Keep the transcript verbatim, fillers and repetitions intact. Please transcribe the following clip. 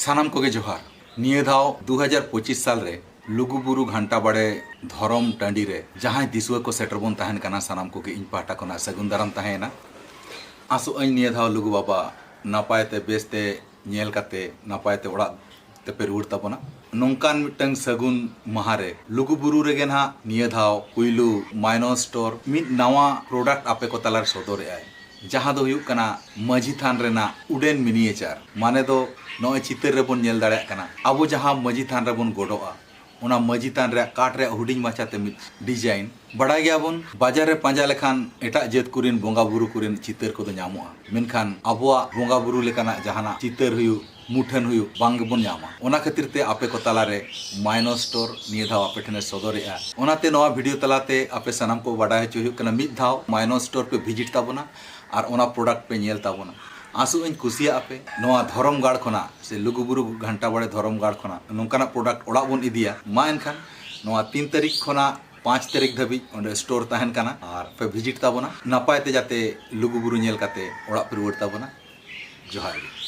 ᱥᱟᱱᱟᱢ ᱠᱚᱜᱮ ᱡᱚᱦᱟᱨ᱾ ᱱᱤᱭᱟᱹ ᱫᱷᱟᱣ ᱫᱩ ᱦᱟᱡᱟᱨ ᱯᱚᱸᱪᱤᱥ ᱥᱟᱞ ᱨᱮ ᱞᱩᱜᱩᱵᱩᱨᱩ ᱜᱷᱟᱱᱴᱟ ᱵᱟᱲᱮ ᱫᱷᱚᱨᱚᱢ ᱴᱟᱺᱰᱤ ᱨᱮ ᱡᱟᱦᱟᱸᱭ ᱫᱤᱥᱩᱣᱟᱹ ᱠᱚ ᱥᱮᱴᱮᱨ ᱵᱚᱱ ᱛᱟᱦᱮᱱ ᱠᱟᱱᱟ, ᱥᱟᱱᱟᱢ ᱠᱚᱜᱮ ᱤᱧ ᱯᱟᱦᱴᱟ ᱠᱷᱚᱱᱟᱜ ᱥᱟᱹᱜᱩᱱ ᱫᱟᱨᱟᱢ ᱛᱟᱦᱮᱸᱭᱮᱱᱟ᱾ ᱟᱥᱚᱜ ᱟᱹᱧ ᱱᱤᱭᱟᱹ ᱫᱷᱟᱣ ᱞᱩᱜᱩ ᱵᱟᱵᱟ ᱱᱟᱯᱟᱭ ᱛᱮ ᱵᱮᱥ ᱛᱮ ᱧᱮᱞ ᱠᱟᱛᱮ ᱱᱟᱯᱟᱭ ᱛᱮ ᱚᱲᱟᱜ ᱛᱮᱯᱮ ᱨᱩᱣᱟᱹᱲ ᱛᱟᱵᱚᱱᱟ᱾ ᱱᱚᱝᱠᱟᱱ ᱢᱤᱫᱴᱟᱝ ᱥᱟᱹᱜᱩᱱ ᱢᱟᱦᱟ ᱨᱮ ᱞᱩᱜᱩᱵᱩᱨᱩ ᱨᱮᱜᱮ ᱱᱟᱦᱟᱜ ᱱᱤᱭᱟᱹ ᱫᱷᱟᱣ ᱯᱩᱭᱞᱩ ᱢᱟᱭᱱᱚ ᱥᱴᱳᱨ ᱢᱤᱫ ᱱᱟᱣᱟ ᱯᱨᱚᱰᱟᱠᱴ ᱟᱯᱮ ᱠᱚ ᱛᱟᱞᱟᱨᱮ ᱥᱚᱫᱚᱨᱮᱜᱼᱟᱭ, ᱡᱟᱦᱟᱸ ᱫᱚ ᱦᱩᱭᱩᱜ ᱠᱟᱱᱟ ᱢᱟᱹᱡᱷᱤ ᱛᱷᱟᱱ ᱨᱮᱱᱟᱜ ᱩᱰᱮᱱ ᱢᱤᱱᱤᱭᱮᱪᱟᱨ᱾ ᱢᱟᱱᱮ ᱫᱚ ᱱᱚᱜᱼᱚᱭ ᱪᱤᱛᱟᱹᱨ ᱨᱮᱵᱚᱱ ᱧᱮᱞ ᱫᱟᱲᱮᱭᱟᱜ ᱠᱟᱱᱟ, ᱟᱵᱚ ᱡᱟᱦᱟᱸ ᱢᱟᱹᱡᱷᱤ ᱛᱷᱟᱱ ᱨᱮᱵᱚᱱ ᱜᱚᱰᱚᱜᱼᱟ, ᱚᱱᱟ ᱢᱟᱹᱡᱷᱤ ᱛᱷᱟᱱ ᱨᱮᱭᱟᱜ ᱠᱟᱴ ᱨᱮᱭᱟᱜ ᱦᱩᱰᱤᱧ ᱢᱟᱪᱷᱟᱛᱮ ᱢᱤᱫ ᱰᱤᱡᱟᱭᱤᱱ᱾ ᱵᱟᱲᱟᱭ ᱜᱮᱭᱟᱵᱚᱱ, ᱵᱟᱡᱟᱨ ᱨᱮ ᱯᱟᱸᱡᱟ ᱞᱮᱠᱷᱟᱱ ᱮᱴᱟᱜ ᱡᱟᱹᱛ ᱠᱚᱨᱮᱱ ᱵᱚᱸᱜᱟ ᱵᱩᱨᱩ ᱠᱚᱨᱮᱱ ᱪᱤᱛᱟᱹᱨ ᱠᱚᱫᱚ ᱧᱟᱢᱚᱜᱼᱟ, ᱢᱮᱱᱠᱷᱟᱱ ᱟᱵᱚᱣᱟᱜ ᱵᱚᱸᱜᱟ ᱵᱩᱨᱩ ᱞᱮᱠᱟᱱᱟᱜ ᱡᱟᱦᱟᱱᱟᱜ ᱪᱤᱛᱟᱹᱨ ᱦᱩᱭᱩᱜ, ᱢᱩᱴᱷᱟᱹᱱ ᱦᱩᱭᱩᱜ, ᱵᱟᱝ ᱜᱮᱵᱚᱱ ᱧᱟᱢᱟ᱾ ᱚᱱᱟ ᱠᱷᱟᱹᱛᱤᱨ ᱛᱮ ᱟᱯᱮ ᱠᱚ ᱛᱟᱞᱟᱨᱮ ᱢᱟᱭᱱᱚ ᱥᱴᱳᱨ ᱱᱤᱭᱟᱹ ᱫᱷᱟᱣ ᱟᱯᱮ ᱴᱷᱮᱱᱮ ᱥᱚᱫᱚᱨᱮᱜᱼᱟ᱾ ᱚᱱᱟᱛᱮ ᱱᱚᱣᱟ ᱵᱷᱤᱰᱤᱭᱳ ᱛᱟᱞᱟᱛᱮ ᱟᱯᱮ ᱥᱟᱱᱟᱢ ᱠᱚ ᱵᱟᱰᱟᱭ ᱦᱚᱪᱚ ᱦᱩᱭᱩᱜ ᱠᱟᱱᱟ, ᱢᱤᱫ ᱫᱷᱟᱣ ᱢᱟᱭᱱᱚ ᱥᱴᱳᱨ ᱯᱮ ᱵᱷᱤᱡᱤᱴ ᱛᱟᱵᱚᱱᱟ ᱟᱨ ᱚᱱᱟ ᱯᱨᱚᱰᱟᱠᱴ ᱯᱮ ᱧᱮᱞ ᱛᱟᱵᱚᱱᱟ᱾ ᱟᱥᱚᱜ ᱟᱹᱧ ᱠᱩᱥᱤᱭᱟᱜ ᱟᱯᱮ᱾ ᱱᱚᱣᱟ ᱫᱷᱚᱨᱚᱢ ᱜᱟᱲ ᱠᱷᱚᱱᱟᱜ ᱥᱮ ᱞᱩᱜᱩᱵᱩᱨᱩ ᱜᱷᱟᱱᱴᱟ ᱵᱟᱲᱮ ᱫᱷᱚᱨᱚᱢ ᱜᱟᱲ ᱠᱷᱚᱱᱟᱜ ᱱᱚᱝᱠᱟᱱᱟᱜ ᱯᱨᱚᱰᱟᱠᱴ ᱚᱲᱟᱜ ᱵᱚᱱ ᱤᱫᱤᱭᱟ᱾ ᱢᱟ ᱮᱱᱠᱷᱟᱱ ᱱᱚᱣᱟ ᱛᱤᱱ ᱛᱟᱹᱨᱤᱠᱷ ᱠᱷᱚᱱᱟᱜ ᱯᱟᱸᱪ ᱛᱟᱹᱨᱤᱠᱷ ᱫᱷᱟᱹᱵᱤᱡ ᱚᱸᱰᱮ ᱥᱴᱳᱨ ᱛᱟᱦᱮᱱ ᱠᱟᱱᱟ, ᱟᱨ ᱯᱮ ᱵᱷᱤᱡᱤᱴ ᱛᱟᱵᱚᱱᱟ᱾ ᱱᱟᱯᱟᱭ ᱛᱮ ᱡᱟᱛᱮ ᱞᱩᱜᱩᱵᱩᱨᱩ ᱧᱮᱞ ᱠᱟᱛᱮ ᱚᱲᱟᱜ ᱯᱮ ᱨᱩᱣᱟᱹᱲ ᱛᱟᱵᱚᱱᱟ᱾ ᱡᱚᱦᱟᱨ ᱜᱮ᱾